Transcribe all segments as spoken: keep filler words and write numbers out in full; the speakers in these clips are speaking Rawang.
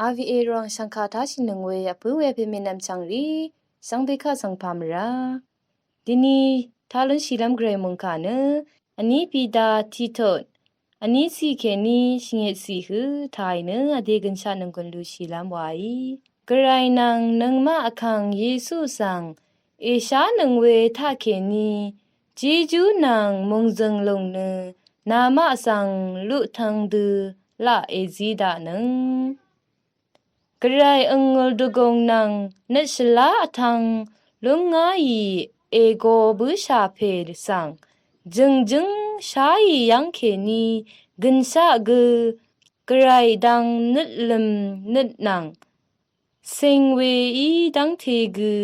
Avièrwàng shv̀ngkà táshìnøng we vpǿ we pè mènvm chv̀ngrì shvngbe kaq svng pà mvrá. Dini talún shìlv́m gvray mòngkà nø vní Pita tiqtot vní ciq kèní shvngøt ciq hø tàì nø vdè gønshaq nònggùn lushìlv́m waí. Gvray nvng nøngmaq vkàng Yesu svng èshánøng we taqkèní Jejú nvng mòngzø̀ng lùng nø namaq svng luqtvng dø laq èzí daqnøng. Gvray ø̀ngø̀l dvgùng nvng nøt shvlá vtvng lúngá í ègo bǿshà pè svng jø̀ngjǿng sháì yv́ng kèní gønshaq gø Gvray dvng nøt lø̀m nøt nvng cing weí dv́ngte gø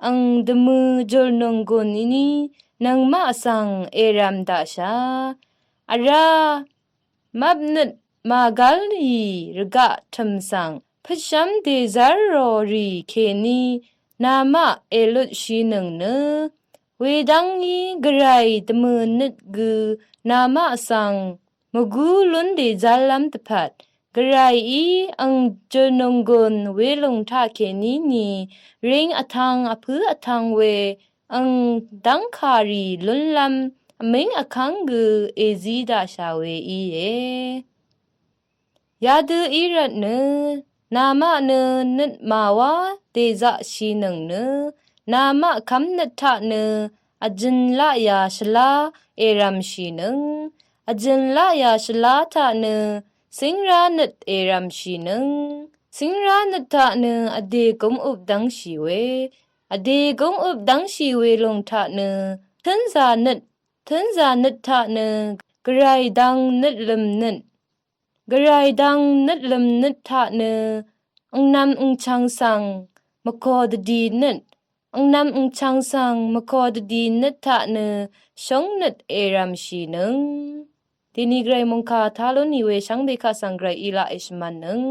ang dvmø jùl nònggùn íní nøngmaq svng èrv̀m daqshà. Vrá mvpnøt màgv́l í rvgaq tø̀m svng pvshv́m dèzv́r rò rì kèní namaq èlutshìnøng nø wedv́ngí Gvray dvmø nøt gø namaq svng mvgú lún dèzv́rlv́m dvpvt Gvrayí ang jùl nònggùn welùng taqkèní ní ring vtvng vpǿ vtvng we ang dv́ngkàrì lúnlv́m vmíng vkv́ng gø èzí daqshà we íe. Yadø í rvt nø namaq nø nøt màwá dèzaqshìnøng nø namaq kv́mnøt taq nø vjø̀n laqyà shvlá èrv̀mshìnøng. Vjø̀n laqyà shvlá taq nø cíngrá nøt èrv̀mshìnøng. Cíngrá nøt taq nø vdè gúm øp dv́ngshì we. Vdè gúm øp dv́ngshì welùng taq nø tǿnzà nøt, tǿnzà nøt taq nø Gvray dvng nøt lø̀m nøt. Gvray dvng nøt lø̀m nøt taq nø angnvm angchvng svng mvko dvdi nøt, angnvm angchvng svng mvko dvdi nøt taq nø shóng nøt èrv̀mshìnøng. Dini Gvray mòngkà talún í we shvngbe kaq svng Gvrayí laq èshvmv̄nnøng.